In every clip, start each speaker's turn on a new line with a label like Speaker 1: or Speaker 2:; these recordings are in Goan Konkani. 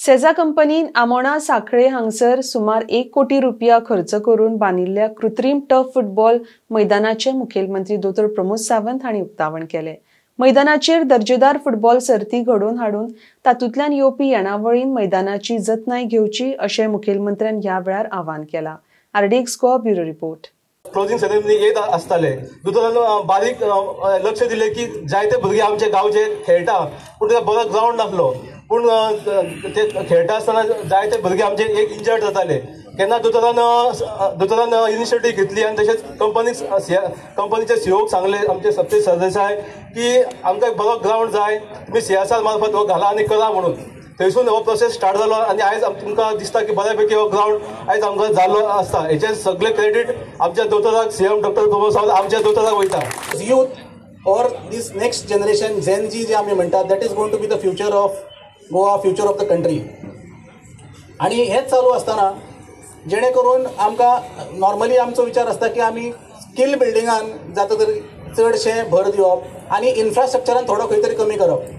Speaker 1: सेझा कंपनीन आमोणा साखळे हांगसर सुमार 1 कोटी रुपया खर्च करून बांदिल्ल्या कृत्रीम टर्फ फुटबॉल मैदानाचे मुखेलमंत्री दोतोर प्रमोद सावंत हांणी उक्तावण केले. मैदानाचेर दर्जेदार फुटबॉल सर्ती घडोवन हाडून तातूंतल्यान येवपी येणावळीन मैदानाची जतनाय घेवची अशें मुखेलमंत्र्यान ह्या वेळार आवाहन केलां. RDX Goa bureau report.
Speaker 2: Closing ceremony येत आसताले दोतोरान बारीक लक्ष दिलें की जायते भुरगे आमचे गांवचे खेळटा, पूण ताका बरो ग्रावंड नासलो. पूण ते खेळटा आसतना जायते भुरगे आमचे एक इंजर्ड जाताले. तेन्ना दोतोरान इनिशिएटीव घेतली आनी तशेंच कंपनीच्या सीओक सांगलें, आमचे सत्य सरदेसाय, की आमकां एक बरो ग्रावंड जाय, तुमी सीएसआर मार्फत हो घाला आनी करा म्हणून. थंयसून हो प्रोसेस स्टार्ट जालो आनी आयज तुमकां दिसता की बऱ्या पैकी हो ग्रावंड आयज आमकां जाल्लो आसता. हेचें सगळें क्रेडीट आमच्या दोतोराक, सीएम डॉक्टर प्रमोद सावंत आमच्या दोतोराक वयता.
Speaker 3: Youth or this next generation Gen Z जे आमी म्हणटात, that is going to be the future of Goa, future of the country. आनी हेंच चालू आसतना जेणे करून आमकां नॉर्मली आमचो विचार आसता की आमी स्कील बिल्डिंगान जाता तरी चडशें भर दिवप आनी इन्फ्रास्ट्रक्चरान थोडो खंय तरी कमी करप.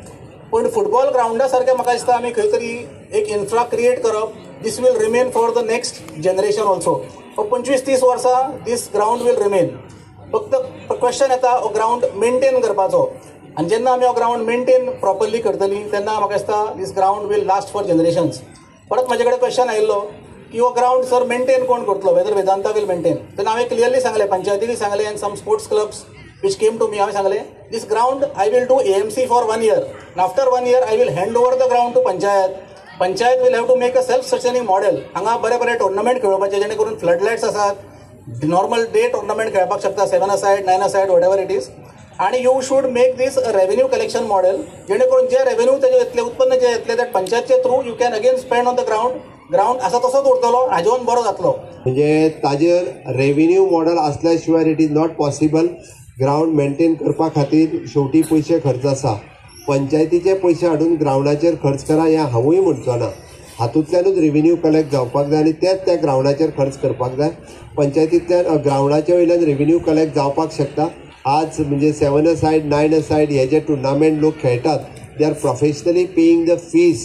Speaker 3: पूण फुटबॉल ग्रावंडा सारकें म्हाका दिसता आमी खंय तरी एक इन्फ्रा क्रिएट करप, this will remain for the next generation also. 25-30 वर्सां दीस ग्रावंड will remain. फक्त क्वेश्चन येता हो ग्रावंड मेनटेन करपाचो, आनी जेन्ना आमी हो ग्रावंड मेनटेन प्रॉपरली करतली तेन्ना म्हाका दिसता this ground will last for generations. परत म्हाजे कडेन क्वेश्चन आयिल्लो की हो ग्रावंड सर मेनटेन कोण करतलो, वेदर वेदांता will maintain. तेन्ना हांवें क्लियरली सांगलें, पंचायतीकूय सांगलें and some sports clubs which came to me, हांवें सांगलें this ground I will do AMC for 1 year and after 1 year I will hand over the ground to panchayat. Panchayat will have to make a self sustaining model. हांगा बरे बरे टुर्नामेंट खेळोवपाचे, जेणे करून फ्लड लायट्स आसात, नॉर्मल डे टुर्नामेंट खेळपाक शकता, 7 a side, 9 a side, whatever it is. आनी you should make this a revenue collection model, जेणे करून जे रेवेन्यू तेजे येतले, उत्पन्न जे येतले that पंचायतचे through you can again spend on the ground. Ground आसा तसोच उरतलो, हाजेवन बरो जातलो.
Speaker 4: म्हणजे ताजेर रेवेन्यू मॉडल आसल्या शिवाय it is not possible. Ground maintain करपा खातीर शेवटी पयशे खर्च आसा. पंचायतीचे पयशे हाडून ग्रावंडाचेर खर्च करा हें हांवूय म्हणचो ना. हातूंतल्यानूच रेवेन्यू कलेक्ट जावपाक जाय आनी तेच त्या ग्रावंडाचेर खर्च करपाक जाय. पंचायतींतल्यान ग्रावंडाच्या वयल्यान रेवेन्यू कलेक्ट जावपाक शकता. आज म्हणजे 7 a side, 9 a side हे जे टुर्नामेंट लोक खेळटात, they are professionally paying the fees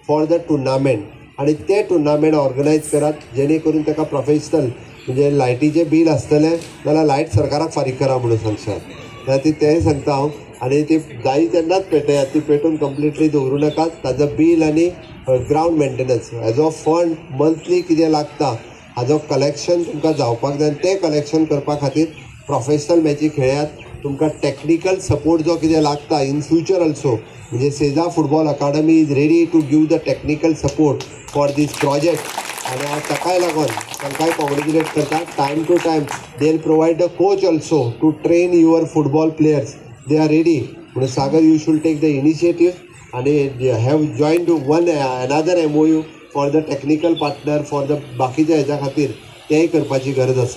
Speaker 4: for the tournament. आनी ते टुर्नामेंट ऑर्गनायज करात जेणे करून ताका प्रोफेशनल म्हणजे लायटीचें बील आसतलें जाल्यार लायट सरकाराक फारीक करा म्हणून सांगशात, जाल्यार ती तेंय सांगता हांव. आनी ती जाय तेन्नाच पेटयात, ती पेटोवन कंप्लिटली दवरूं नाकात. ताजो बील आनी ग्रावंड मेंटेनन्स हेजो फंड मंथली कितें लागता हाजो कलेक्शन तुमकां जावपाक जाय आनी तें कलेक्शन करपा खातीर प्रोफेशनल मॅची खेळयात. तुमकां टॅक्निकल सपोर्ट जो कितें लागता इन फ्युचर ऑल्सो, म्हणजे Seza football academy is ready to give the technical support for this project. आनी हांव ताकाय लागून तांकांय कॉंग्रेच्युलेट करता. Time to time they will provide the coach also to train your football players, they are ready. म्हणून Sagar, you should take the initiative आनी have joined one another MOU for the technical partner for the बाकीच्या हेच्या खातीर तेंय करपाची गरज आसा.